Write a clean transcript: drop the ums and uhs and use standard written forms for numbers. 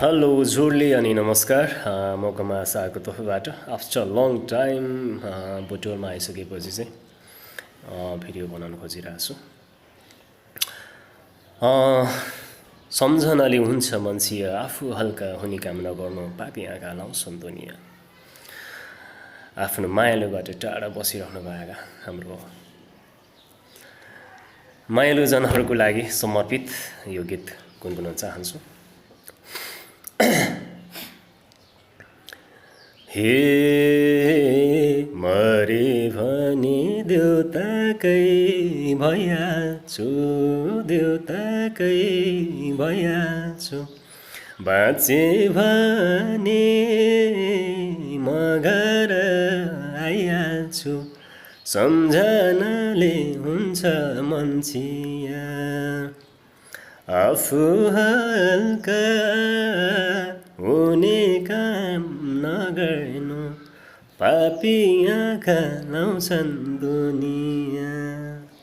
Hello जोडले अनि नमस्कार मौकामा आशाको तर्फबाट आफ्टर लङ टाइम बुटोलमा आइसकेपछि चाहिँ भिडियो बनाउन खोजिरहेको छु। सम्झनाले हुन्छ मान्छे आफू हल्का हुने काम नगर्नु पापी आँखा लाउँछन् दुनियाँ। आफ्नो मायालुबाट टाढा बसिरहनु भएका हाम्रो मायालु जनहरूको लागि समर्पित यो गीत गुनगुनाउन चाहन्छु। हे मरे भने देउताकै भइहाल्छु, देउताकै भइहाल्छु, बाँचे भने म घर आइहाल्छु, सम्झनाले हुन्छ मन्छिया, आफू हल्का हुने काम नगर्नु पापी आँखा लाउँछन् दुनियाँ।